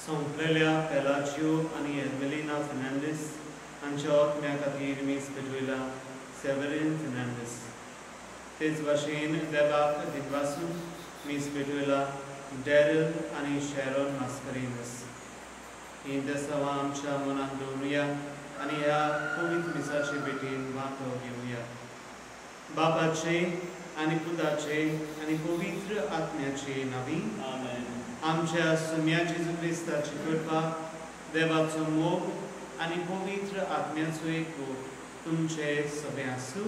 सोंपलेल्या पेलाजियो आनी एर्मेलिना फेर्नांडीस हांच्या आत्म्या खातीर मीस पेटयला सेवरीन फेर्नांडीस. तेच भाशेन देवाक दिनवासून मीस पेटयला डॅरल आनी शॅरोन मास्करेनस. हीं देसावां आमच्या मनांत दवरुया आनी ह्या पवित्र मिसाचे भेटीन वांटो घेवया. बापाचे आनी पुताचे आनी पवित्र आत्म्याचे नांवी आमेन. आमच्या सुम्या जेजू क्रिस्ताची कृपा, देवाचो मोग आनी पवित्र आत्म्याचो एकवट तुमचे सगळे आसूं.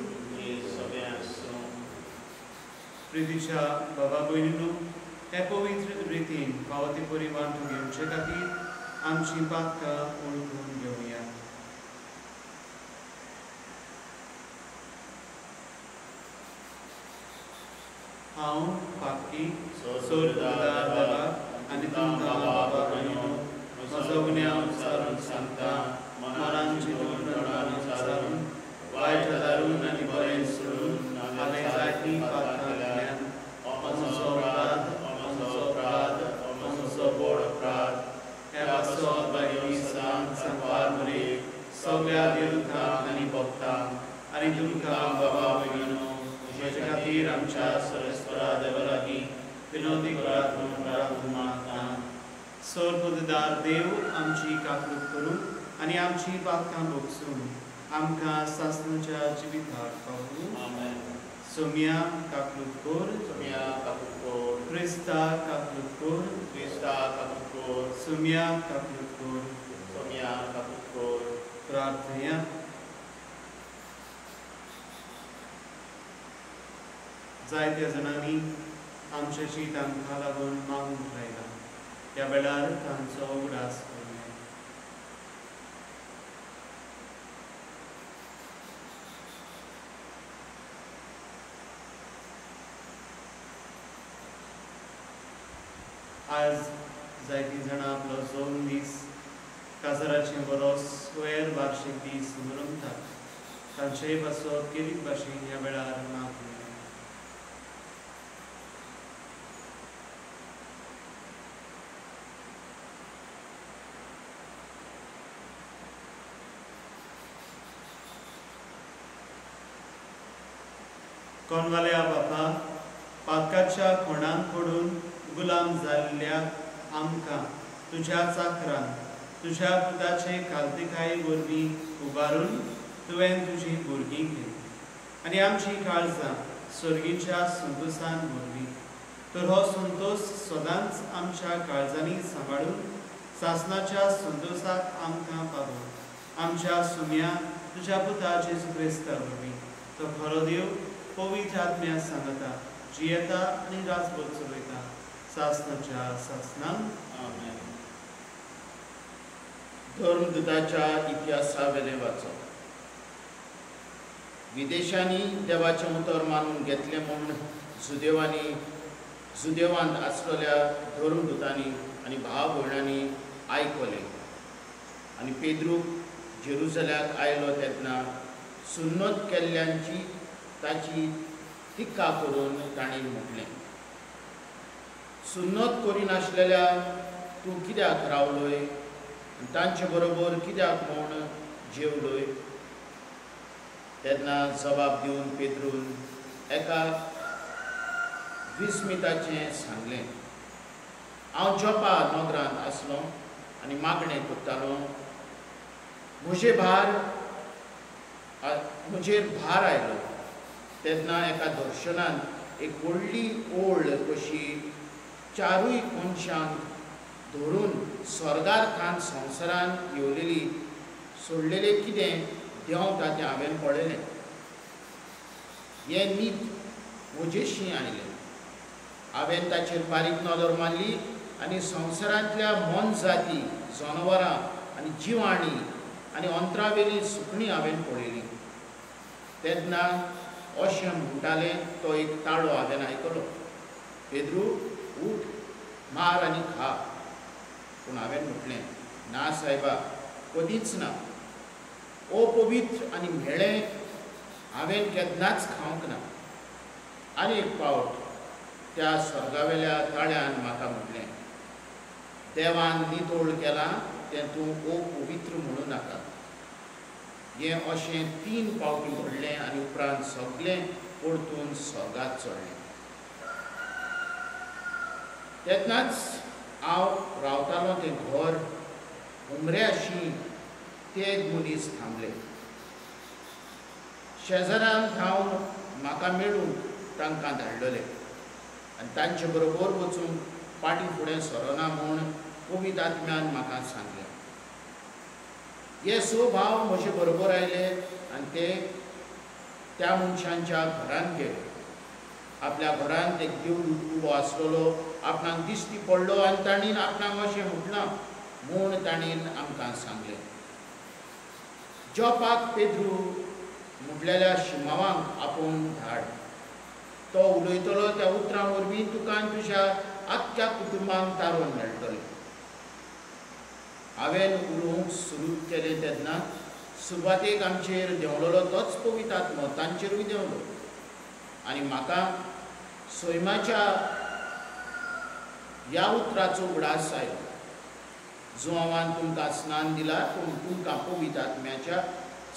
प्रितीच्या बाबा भयणीनो, हे पवित्र रितीन फावो ते परी वांटो घेवचे खातीर आमची पातकां वळखून घेवया. हांव पातकी सोरदार देवा आनी तुमकां बाबा भयणीनो म्हजो गुन्यांव विचारून सांगता, मनान चिंतून तोंडान उच्चारून वायट धारून आनी बरें सोडून हांवें जायतीं पातकां केल्यान. म्हजो अपराध, म्हजो अपराध, म्हजो व्हड अपराध. ह्या पासत बायली सदांच सांगपार मरे सगळ्या देवतांक आनी भक्तांक आनी तुमकां बाबा भयणीनो म्हजे खातीर आमच्या सरस्वरा देवा लागीं विनोदी करात म्हूण प्रार्थना मागता. सर्वदार देव आमची काकूत करून आनी आमची पातकां भोगसून आमकां सासणाच्या जिविताक पावूं. सोम्या काकूत कर, सोम्या काकूत कर, क्रिस्ता काकूत कर, क्रिस्ता काकूत कर, सोम्या काकूत कर, सोम्या काकूत कर. प्रार्थना. जायत्या जाणांनी आमच्या जिवितांक लागून मागूंक लायला. ह्या वेळार तांचो उगडास करुया. आज जायतीं जाणां आपलो जोम दीस, काजाराचें बरो स्क्वेर वार्षीक दीस मनयतात. तांचेय पासत केरीत भाशेन ह्या वेळार मागुया. कोणवाल्या बापा, पातकाच्या खोणांत पडून गुलाम जाल्ल्या आमकां तुज्या चाकरान तुज्या पुताचे कालतिकाये वरवीं उबारून तुवें तुजी भुरगीं केली आनी आमची काळजां सर्गीच्या संतोसान भरली. तर हो संतोस सदांच आमच्या काळजांनी सांबाळून सासणाच्या संतोसाक आमकां पावो. आमच्या सुम्या तुज्या पुता जेजू क्रिस्ता वरवीं तो खरो देव पवित्र आत्म्या सांगता जियेता आनी राजभर चलयता सासणाच्या सासणाक. आमेन. धर्मदूताच्या इतिहासावेलें वाचप. विदेशांनी देवाचें उतर मानून घेतलें म्हूण जुदेवांनी जुदेवांत आसलेल्या धर्मदूतांनी आनी भाव भयणांनी आयकलें आनी पेद्रू जेरुजल्याक आयलो तेन्ना सुन्नत केल्ल्यांची ताची टिका करून तांणी म्हटलें, सुन्नत करिनासलेल्या तूं कित्याक रावलोय आनी तांचे बरोबर कित्याक म्हूण जेवलोय? तेन्ना जबाब दिवन पेद्रून एका विस्मिताचें सांगलें, हांव जोपा नगरांत आसलो आनी मागणें करतालो. म्हजेर भार आयलो तेन्ना एका दर्शनान एक व्हडली ओळ कशी चारूय कोनशांक धरून स्वर्गार थान संवसारान येवलेली सोडलेलें कितें देंवता तें हांवें पळयलें. हें नीत म्हजेशी आयलें. हांवें ताचेर बारीक नदर मारली आनी संवसारांतल्या मोनजाती, जनावरां आनी जिवाणी आनी अंतरावेली सुकणीं हांवें पळयली. तेन्ना अशें म्हणटालें तो एक ताळो हांवें आयकलो, पेद्रू उठ, मार आनी खा. पूण हांवें म्हटलें, ना सायबा, कदींच ना. अपवित्र आनी म्हेळें हांवें केन्नाच खावंक ना. आनी एक पावट त्या स्वर्गावेल्या ताळ्यान म्हाका म्हटलें, देवान नितोळ केलां तें तूं अपवित्र म्हणूं नाका. हें अशें 3 फावटी घडलें आनी उपरांत सगळें परतून स्वर्गात चडलें. तेन्नाच हांव रावतालो तें घर उमऱ्याशी ते मनीस थांबले. शेजारान धांवन म्हाका मेळूंक तांकां धाडलेले आनी तांचे बरोबर वचूंक पाटी फुडें सरना म्हूण पवित्र आत्म्यान म्हाका सांगलें. हे 6 भाव म्हजे बरोबर आयले आनी ते त्या मनशांच्या घरांत गेले. आपल्या घरांत एक देवदूत उबो आसलेलो आपणाक दिश्टी पडलो आनी तांणी आपणाक अशें म्हटलां म्हूण तांणी आमकां सांगलें. जोपाक पेद्रू म्हटलेल्या शिमावांक आपोवन धाड. तो उलयतलो त्या उतरां वरवीं तुका आनी तुज्या आख्ख्या कुटुंबांक तारोन मेळटलें. हांवें उलोवंक सुरू केलें तेन्ना सुरवातेक आमचेर देंवलेलो तोच पवित्र आत्मो तांचेरूय देंवलो आनी म्हाका सैमाच्या ह्या उतराचो उगडास आयलो. जुवांवान तुमकां स्नान दिलां पूण तुमकां पवित्र आत्म्याच्या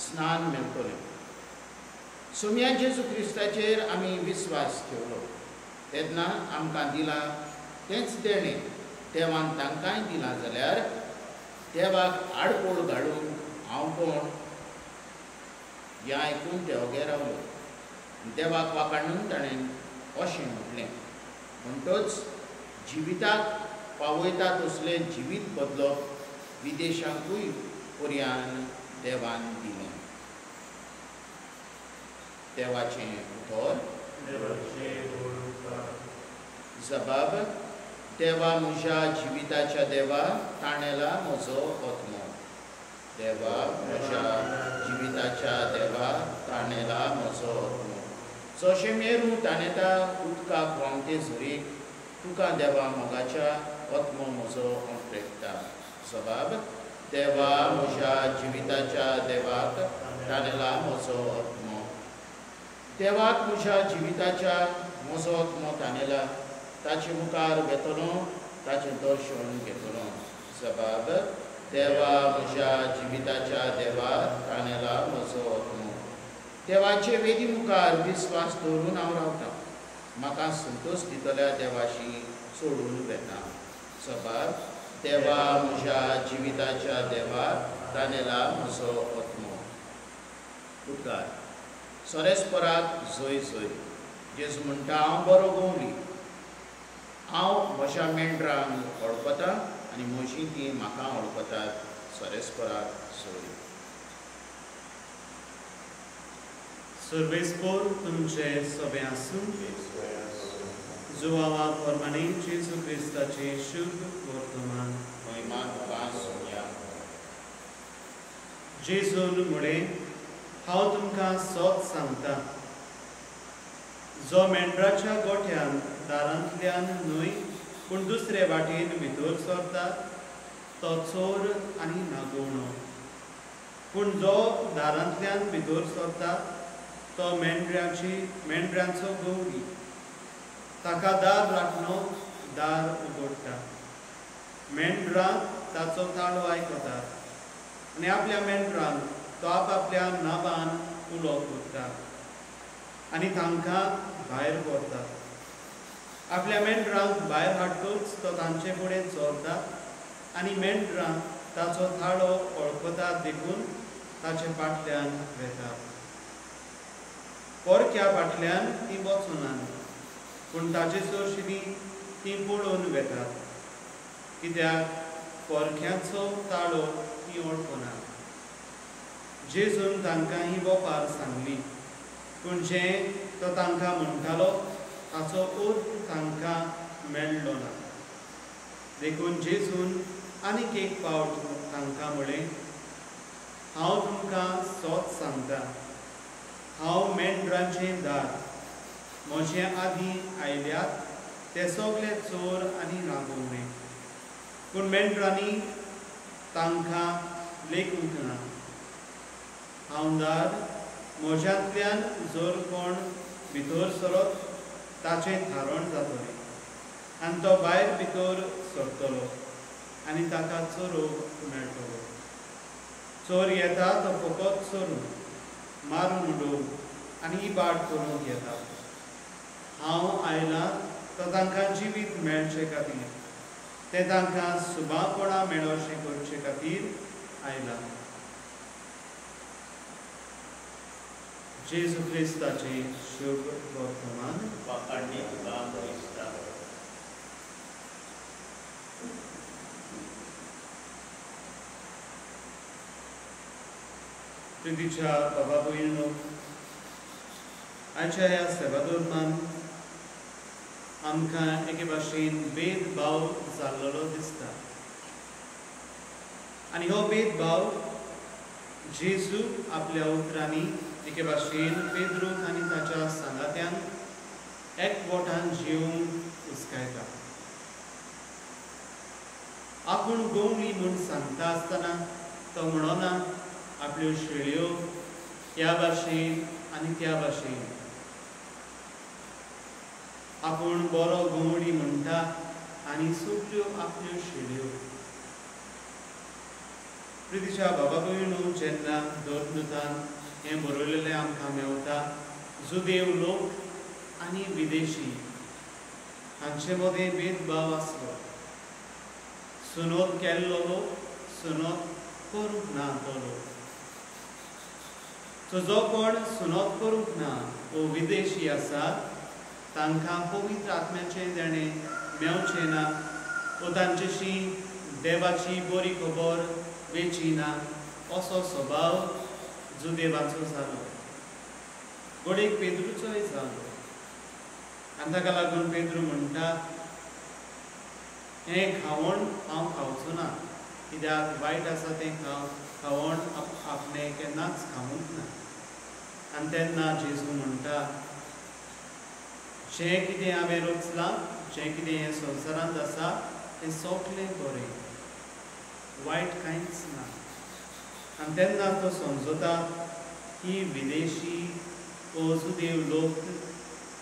स्नान मेळटलें. सोम्या जेजू क्रिस्ताचेर आमी विस्वास ठेवलो तेन्ना आमकां दिलां तेंच देणें देवान तांकांय दिलां जाल्यार देवाक आडकोळ घालूंक हांव कोण? हें आयकून ते ओगे रावले. देवाक वाखाणून ताणें अशें म्हटलें, म्हणटच जिविताक पावयता तसलें जिवीत बदलप विदेशांकूय पर्यान देवान दिलें. देवाचें उतर. जबाब. देवा म्हज्या जिविताच्या देवा ताणेला म्हजो आत्मो. देवा म्हज्या जिविताच्या देवा ताणेला म्हजो आत्मो. जशें मेरू ताणेता उदकाक व्हांवते झरीक तुका देवा मोगाच्या आत्मो म्हजो अंत्रेकता. जबाब. देवा म्हज्या जिविताच्या देवाक ताणेला म्हजो आत्मो. देवाक म्हज्या जिविताच्या म्हजो आत्मो ताणेला. ताचे मुखार वेतलो ताचें दर्शन घेतलो. जबाब. देवा म्हज्या जिविताच्या देवा ताणेला म्हजो आत्मो. देवाचे वेदी मुखार विस्वास दवरून हांव रावतां. म्हाका संतोश दितल्या देवाशी सोडून वेता. जबाब. देवा म्हज्या जिविताच्या देवा ताणेला म्हजो आत्मो. उद्गार. सोरेस्पराक जय जय. जेजू म्हणटा हांव बरो गवली. हांव म्हज्या मेंढरांक वळखता आनी म्हजी ती म्हाका वळखतात. सोरेस्पराक जय. सर्वेस्पोर तुमचे सगळे आसूं. जुवावा प्रमाणे जेजू क्रिस्ताचे शुभ वर्तमान. जेजून म्हळें, हांव तुमकां सत सांगता, जो मेंढराच्या गोठ्यान दारांतल्यान न्हय पूण दुसरे वाटेन भितर सरता तो चोर आनी नागोवणो. पूण जो दारांतल्यान भितर सरता तो मेंढरांचो गवळी. ताका दार राखणो दार उगडटा. मेंढरां ताचो ताळो आयकतात आनी आपल्या मेंढरांक तो आपल्या नांवान उलो करता आनी तांकां भायर व्हरता. आपल्या मेंढरांक भायर हाडटूच तो तांचे फुडें चलता आनी मेंढरां ताचो ताळो वळखतात देखून ताचे फाटल्यान वेतात. परक्या फाटल्यान ती वचनात पूण ताचे सरशीं ती पळोवन वेतात, कित्याक परक्याचो ताळो ती वळखनात. जेजून तांकां ही वपार सांगली, पूण जें तो तांकां म्हणटालो ताचो अर्थ तांकां मेळ्ळो ना. देखून जेजून आनीक एक फावट तांकां म्हळें, हांव तुमकां सत सांगता, हांव मेंढरांचें दार. म्हजे आदीं आयल्यात ते सगळे चोर आनी रागोवणे, पूण मेंढरांनी तांकां लेखूंक ना. हांव दार, म्हज्यांतल्यान जर कोण भितर सरत ताचें थारण जातलें आनी तो भायर भितर सरतलो आनी ताका चोरूंक मेळटलो. चोर येता तो फकत चोरूंक, मारून उडोवंक आनी इबाड करूंक येता. हांव आयलां तो तांकां जिवीत मेळचे खातीर, तें तांकां सुबापणां मेळोवचें करचे खातीर आयलां. जेजू क्रिस्ताचें शुभ वर्तमान. प्रितीच्या बाबा भयणीनो, आयच्या ह्या सेवादोरमान आमकां एके भाशेन भेदभाव जाल्लो दिसता आनी हो भेदभाव जेजू आपल्या उतरांनी एके भाशेन पेद्रूक आनी ताच्या सांगात्यांक एकवटान जिवंक उस्कायता. आपूण गवळी म्हूण सांगता आसतना तो म्हणना आपल्यो शेळयो ह्या भाशेन आनी त्या भाशेन. आपूण बरो गवळी म्हणटा आनी सगल्यो आपल्यो शेळयो. प्रितीच्या बाबा भयणू, जेन्ना धर्मदूतान हें बरयलेलें आमकां मेवता, जुदेव लोक आनी विदेशी हांचे मदें भेदभाव आसलो. सुनोत केल्लो लोक, सुनोत करूंक ना तो लोक. सो जो कोण सुनोत करूंक ना वो विदेशी आसा तांकां पवित्र आत्म्याचें देणें मेवचें ना वो तांचेशी देवाची बरी खबर वेची ना असो स्वभाव जुदेवाचो जालो, घडयेक पेद्रूचोय जालो. आनी ताका लागून पेद्रू म्हणटा, हें खावण हांव खावचो ना, कित्याक वायट आसा तें खावण आपणें केन्नाच खावंक ना. आनी तेन्ना जेजू म्हणटा, जें कितें हांवें रचलां, जें कितें हें संवसारांत आसा तें सगलें बरें, वायट कांयच ना. आनी तेन्ना तो समजता की विदेशी ओ जुदेव लोक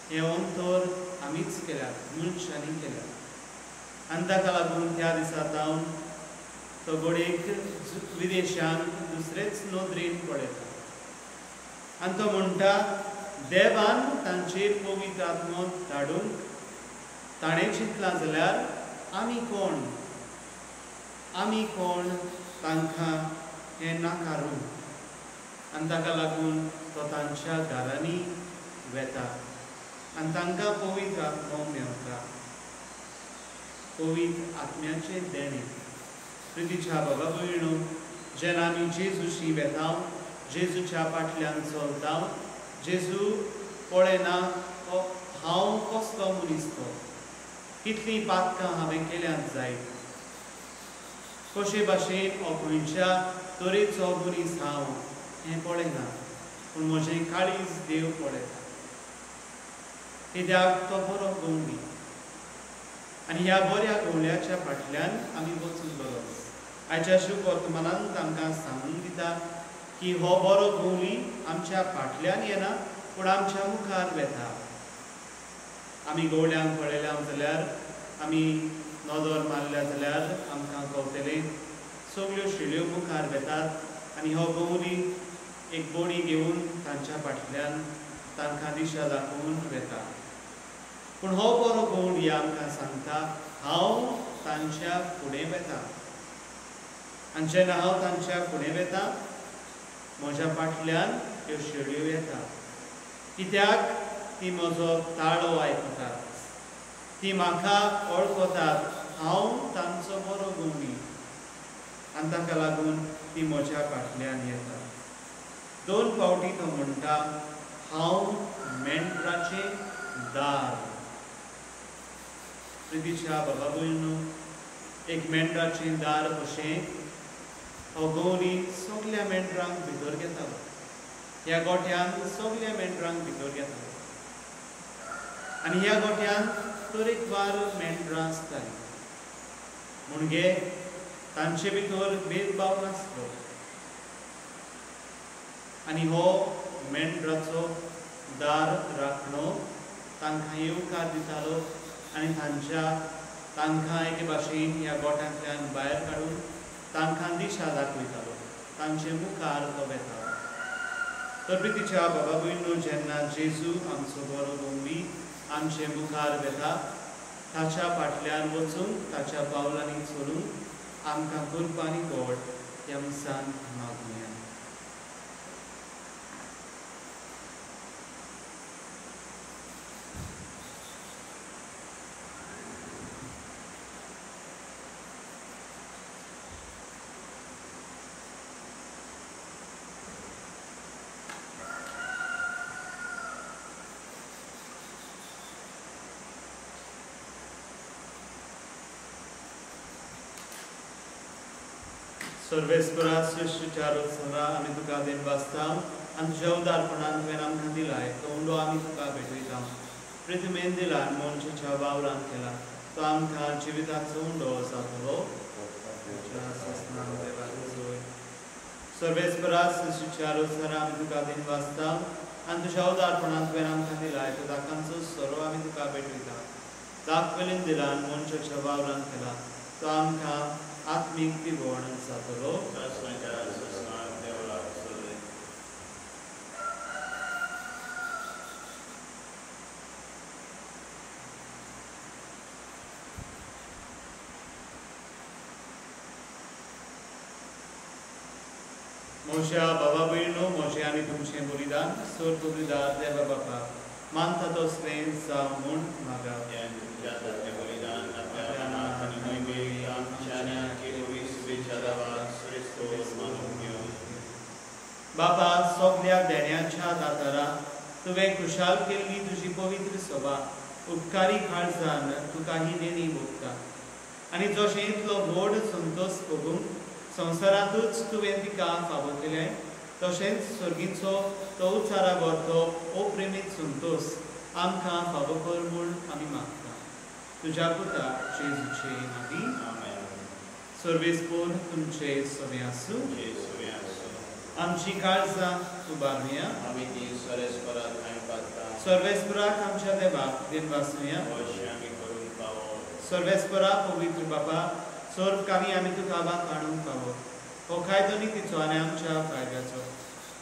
हें अंतर आमीच केल्यात, मनशांनी केल्यात. आनी ताका लागून त्या दिसा जावन तो घडयेक विदेशांत दुसरेच नदरेन पळयता आनी तो म्हणटा, देवान तांचेर पवित्र आत्मो धाडूंक ताणें चिंतलां जाल्यार आमी कोण, आमी कोण तांकां हें नाकारूंक. आनी ताका लागून तो तांच्या घरांनी वेता आनी तांकां पवित्र आत्मो मेवता, पवित्र आत्म्याचें देणें. प्रितीच्या बाबा भयणो, जेन्ना आमी जेजूशी वेता, जेजूच्या फाटल्यान चलता, जेजू पळयना हांव कसलो मनीस तो, कितलीं पातकां हांवें केल्यांत जायत, कशे भाशेन हो खंयच्या तरेचो मनीस हांव हें पळयना, पूण म्हजें काळीज देव पळयता, कित्याक तो बरो गवळी. आनी ह्या बऱ्या गवळ्याच्या फाटल्यान आमी वचूंक गरज. आयच्या शुभ वर्तमानान तांकां सांगून दिता की हो बरो गवळी आमच्या फाटल्यान येना पूण आमच्या मुखार वेता. आमी गवळ्यांक पळयल्या जाल्यार, आमी नदर मारल्या जाल्यार आमकां कळटलें सगल्यो शेळयो मुखार वेतात आनी हो गवळी एक बोडी घेवन तांच्या फाटल्यान तांकां दिशा दाखोवन वेता. पूण हो बरो गवळी आमकां सांगता, हांव तांच्या फुडें वेता आनी जेन्ना हांव तांच्या फुडें वेता म्हज्या फाटल्यान त्यो शेळयो येता, कित्याक ती म्हजो ताळो आयकतात, ती म्हाका वळखतात, हांव तांचो बरो गवळी आनी ताका लागून ती म्हज्या फाटल्यान येता. दोन फावटी तो म्हणटा, हांव मेंढराचें दार. प्रितीच्या बाबा भयणो, एक मेंढराचें दार कशें हो गवळी सगल्या मेंढरांक भितर घेतालो, ह्या गोठ्यांत सगल्या मेंढरांक भितर घेतालो आनी ह्या गोठ्यांत तरेकवार मेंढरां आसतालीं. म्हणजे तांचे भितर भेदभाव नासलो आनी हो मेंढराचो दार राखणो तांकां येवकार दितालो आनी तांच्या तांकां एके भाशेन ह्या गोठ्यांतल्यान भायर काडून तांकां दिशा दाखयतालो, तांचे मुखार तो वेतालो. तर प्रितीच्या बाबा भयणीनो, जेन्ना जेजू आमचो बरो गोंबी आमचे मुखार वेता, ताच्या फाटल्यान वचूंक, ताच्या पावलांनी चलूंक आमकां कुरपानी गोड ह्या मनसान मागुया. सर्वेस्परा सृश्टीच्या रोत्सवा आमी तुका देन वाचता आनी तुज्या उदारपणान तुवें आमकां दिलाय तो उंडो आमी तुका भेटयता. पृथ्वीन दिला मनशाच्या वावरान केला तो आमकां जिविताचो उंडो जातलो. सर्वेस्परा सृश्टीच्या रोत्सवा आमी तुका देन वाचता आनी तुज्या उदारपणान तुवें आमकां दिलाय तो दाकांचो सोरो आमी तुका भेटयता. दाखवेलीन दिला मनशाच्या वावरान केला तो आमकां आत्मीक पिवण जातलो. म्हज्या बाबा भयणीनो, म्हजें आनी तुमचें बलिदान सर्व बलिदान देवा बापा मानता तसलें जावं म्हूण मागा. बाबा, सगल्या देण्याच्या दातारा तुवें खुशाल केल्ली तुजी पवित्र सभा उपकारी काळजान तुका ही देणी भोगता आनी जशें इतलो व्हड संतोश भोगूंक संवसारांतूच तुवें तिका फावो केलें, तशेंच सर्गीचो तो उच्चारा तो अप्रेमीत संतोश आमकां फावो कर म्हूण आमी मागता. तुज्या पुता जेजूचे नांवी. सर्वेस्पोर तुमचे सवे आसूं. आमची काळजां उबारुया. सर्वेस्पराक आमच्या देवाक दिनवासुया. सर्वेस्परा पवित्र बाबा, सर्व कामी आमी तुका वाखाणूंक फावो. हो कायदो नितीचो आनी आमच्या फायद्याचो,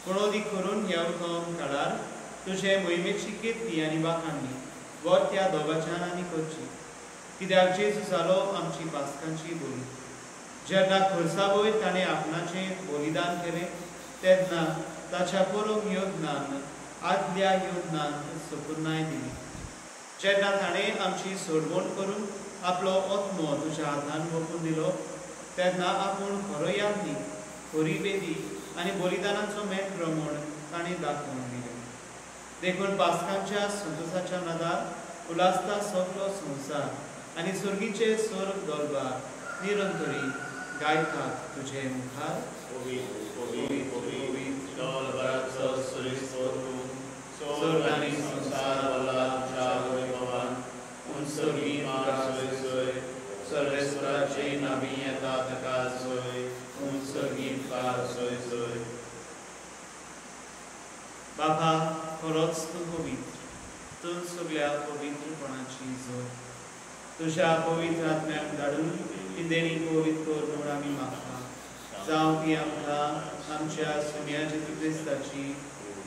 पूण अदीक करून ह्या उत्तम काळार तुजे मोहिमेची कीर्ती आनी वाखाणणी त्या दोगाच्यान आमी करची. कित्याक जेजू जालो आमची पास्कांची बोली. जेन्ना खुर्सा वयर ताणें आपणाचें बलिदान केलें तेन्ना ताच्या परम योगदान आदल्या योगदान सपुर्णाय दिली. जेन्ना ताणें आमची सोडवण करून आपलो आत्मो तुज्या हातान वखून दिलो तेन्ना आपूण खरो यादनी, खरी वेदी आनी बलिदानाचो मेकळो म्हूण ताणें दाखोवन दिलें. देखून पास्कांच्या संतोसाच्या नादार उलासता सगलो संवसार आनी सर्गीचे स्वर्ग दरबार निरंतरी गायतात तुजे मुखार. सर्वेस्पराचे नावी येता ताका सोय सोय. बाबा, खरोच तूं पवित्र, तूं सगल्या पवित्रपणाची जोड. तुज्या पवित्र आत्म्याक धाडून ही देणी पवित्र कर म्हूण आमी मागता. जावं ती आमकां आमच्या सुम्या जेजू क्रिस्ताची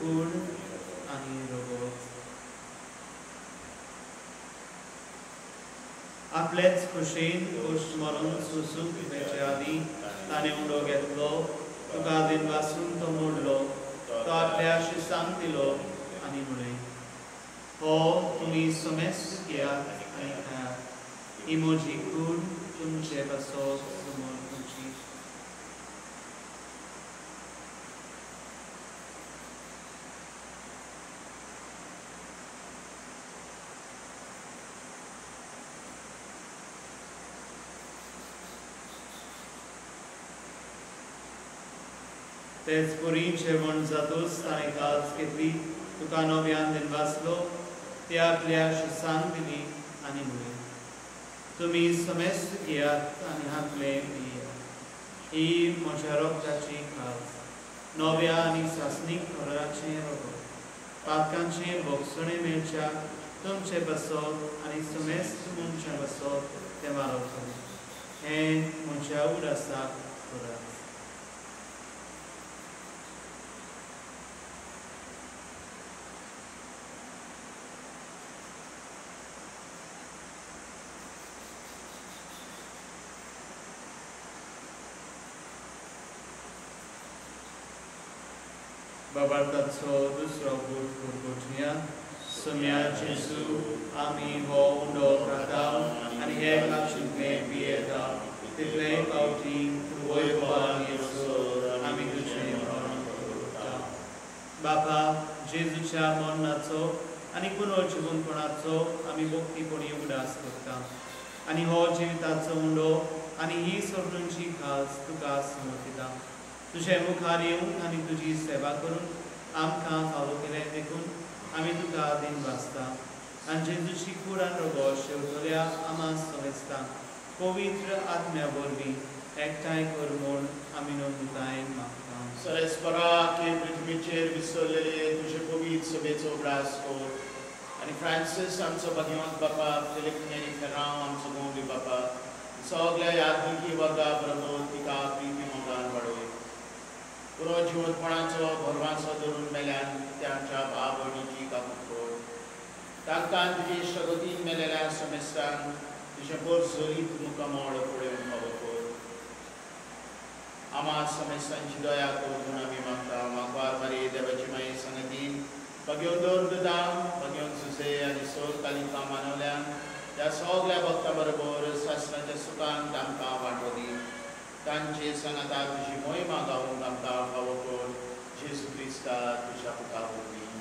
कूड आनी रगत. आपलेच खोशेन कश्ट मरून सोसूंक मेळचे आदीं ताणें उडो घेतलो, तुका दिनवासून तो मोडलो, तो आपल्या शिसांक दिलो आनी म्हळें, हो तुमी समेस्त घेयात आनी खायात, ही म्हजी कूड तुमचे पासत समोर तुमची. तेच परी जेवण जातूच ताणें काज घेतली, तुका नव्यान दिनवासलो, ती आपल्या शिसांक दिली आनी म्हळें, तुमी समेस्त घेयात आनी हांतलें पियात, ही म्हज्या रोगताची खाज, नव्या आनी सासणीक कराराचें रगत, पातकांचें भोगसणें मेळच्या तुमचे पासत आनी समेस्त मनशां पासत तें तें वारवतलें. हें म्हज्या उडासाक करात. बाबार्थाचो दुसरो गूट कुरकुटया. सोम्या जेजू, आमी हो उंडो खाता आनी हे कापशिल्लें पियेता तितले फावटी तूं वयर येसर आमी तुजें मरण करता. बाबा, जेजूच्या मरणाचो आनी पुनर्जिवनपणाचो आमी भक्तीपणी उगडास करता आनी हो जिविताचो उंडो आनी ही सोडूनची खास तुका समर्पिता. तुजे मुखार येवन आनी तुजी सेवा करून आमकां फावो केलें देखून आमी तुका दिन वाचता आनी जेजूची कूड आनी रगत शेवटल्या आमा समेस्ता पवित्र आत्म्या वरवीं एकठांय कर म्हूण आमी नम्रतायेन मागता. सरेस्परा के पृथ्वीचेर विसरलेले तुजे पवित्र सभेचो उगडास कर आनी फ्रांसीस आमचो भाग्यवंत बापा, फिलीप नेरी फेरांव आमचो गोंवली बापा, सगल्या याज्ञिकी वर्गा बरोबर तिका प्रिती मोगान वाडय. पुरो जिवंतपणाचो भरवांसो धरून मेल्यान त्या आमच्या भाव भयणीची काकूट कर. तांकां तुजे इश्टगतीन मेलेल्या समेस्तान तुजें पोरजोलीत मुखामळ पळोवंक फावो कर. आमा समेस्तांची दया कर म्हूण आमी मागता. मागवार मारी देवाची माई संगतीन भाग्योन दवर दुदां, भाग्योन सुसे आनी सोल कालिका मानवल्यान त्या सगल्या भक्तां बरोबर शास्त्राच्या सुखान तांकां वांटो दी. तांचे सांगाता तुजी मोहिमा गावूंक आमकां फावो कर. जेजू क्रिस्ता तुज्या पुता वरवीं.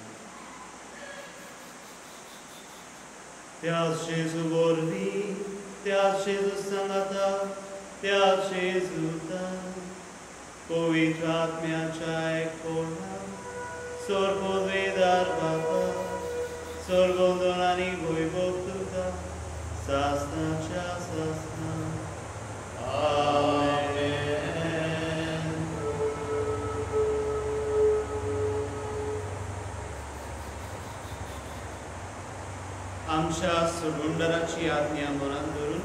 त्याच जेजू वरवीं, त्याच जेजू सांगाता, त्याच जेजूतान पवित्र आत्म्याच्या एकपणान स्वर्गोद्वेदार बापा, स्वर्गोंदोन आनी वैभव तुका सासनाच्या सासना. आमेन. आमच्या सोडवणदाराची आज्ञा मनान धरून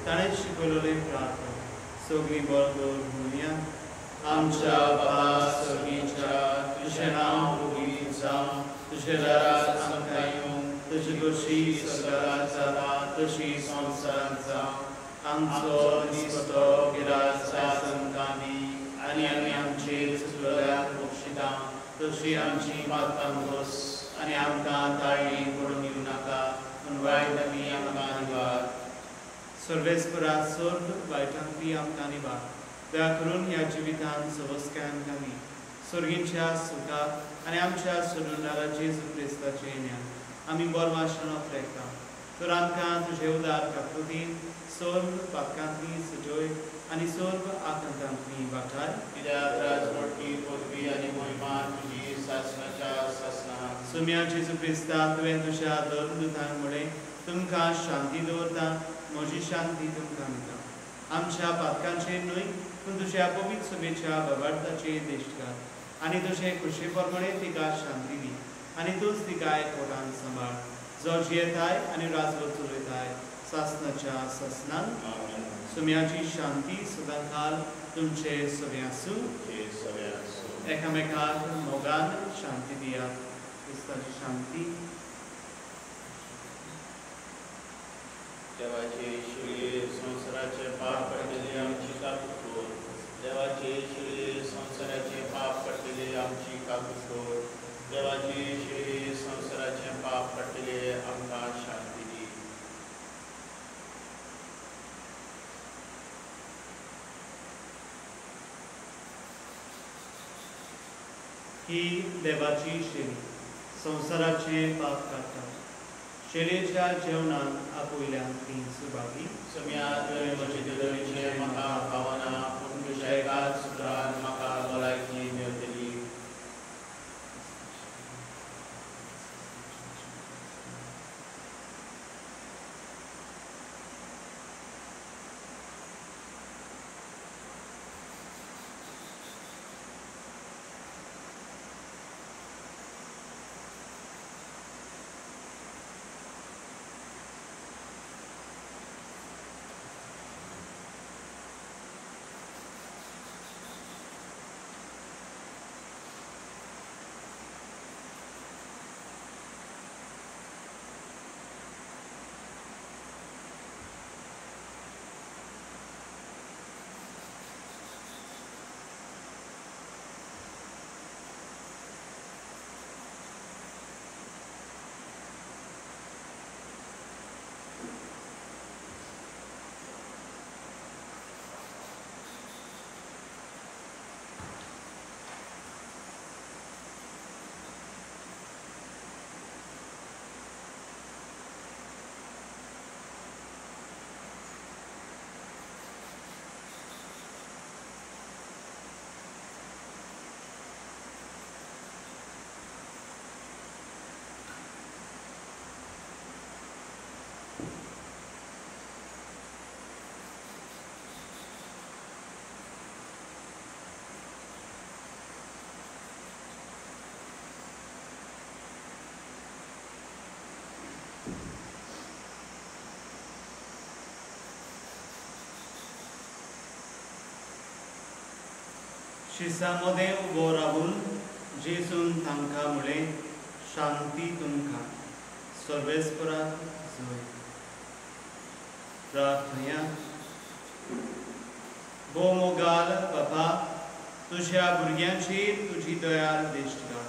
ताणें शिकवलेली प्रार्थना सगळीं बरोबर म्हणुया. आमच्या बाबा स्वर्गीच्या, तुजें नांव पवित्र जावं, तुजें राज आमकां येवं, तुजी खोशी स्वर्गांत जाता तशी संवसारांत जावं. आमचो दिसपटो गिरास आयज आमकां दी आनी आमी आमचेर चुकलेल्याक बक्षिता तशी आमची पातकां भोस आनी आमकां ताळणी पडून दिवं नाका, पूण वायट आमी आमकां निवार. सर्वेस्परा सर्व वायटांतली आमकां निवार. दया करून ह्या जिवितांत सवस्काय आमकां दी. स्वर्गींच्या सुखाक आनी आमच्या सोडूनदारा जेजू क्रिस्ताचें ज्ञान आमी बरवाशन प्रेकता. तर आमकां तुजे उदार काकुतीन सर्व पातकांतली सजोय आनी सर्व आकांतांतली वाटाय. कित्याक राजवटी पदवी आनी मोहिमा तुजी सासनाच्या सासना. सोम्या जेजू क्रिस्ता, तुवें तुज्या धर्मदूतांक म्हळें, तुमकां शांती दवरता, म्हजी शांती तुमकां दिता. आमच्या पातकांचेर न्हय पूण तुज्या पवित्र सभेच्या बाबार्थाचेर दिश्ट घाल आनी तुजे खुशे प्रमाणे तिका शांती दी आनी तूंच तिका एकवटान सांबाळ, जो जियेताय आनी राजवट चलयताय सासनाच्या सासनान. सोम्याची शांती सदांकाल तुमचे सगळे आसूं. एकामेकाक मोगान शांती दियात. क्रिस्ताची शांती. देवाचे शिळये संवसाराचे पाप पडलेले आमची काकूट कर. देवाचे शिळये संवसाराचे पाप पडलेले आमची काकूट कर. देवाचे शिळये संवसाराचे पाप पडलेले आमकां शांती दी. ही देवाची शेळी संवसाराचे पाप काडटा. शेळयेच्या जेवणाक आपयल्यान ती सुभागी. सोम्या, तुवें म्हजे जेजूचें म्हाका फावना, पूण तुज्या एकाच सुत्रान म्हाका भलायकी मेळटली. शिसा मदें उबो रावून जेजून तांकां म्हळें, शांती तुमकां. सर्वेस्पराक जय. प्रार्थना. भोव मोगाल बापा, तुज्या भुरग्यांचेर तुजी दयाल दिश्ट घाल.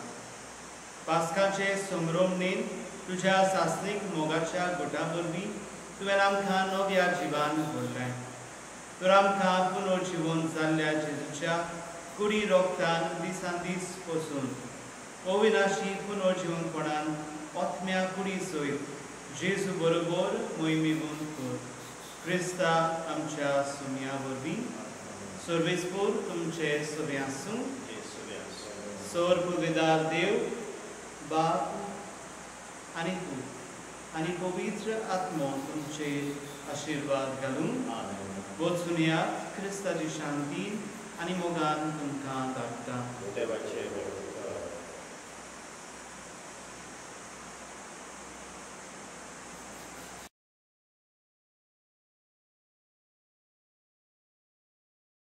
पास्काचे संभ्रमणेन तुज्या सासणीक मोगाच्या गुटा वरवीं तुवें आमकां नव्या जिवान भरलें. तर आमकां पुनर्जिवन जाल्ल्या जेजूच्या कुडी रोगतान दिसान दीस पसून अविनाशी पुनर्जिवनपणान आत्म्या कुडी सयत जेजू बरोबर मोहिमेवंत कर. क्रिस्ता आमच्या सुम्या वरवीं. सर्वेस्पोर तुमचे सगळें आसूं. सर पुवेदार देव बाप आनी पूत आनी पवित्र आत्मो तुमचे आशिर्वाद घालून वचून यात. क्रिस्ताची शांती आनी मोगान तुमकां धाडटा.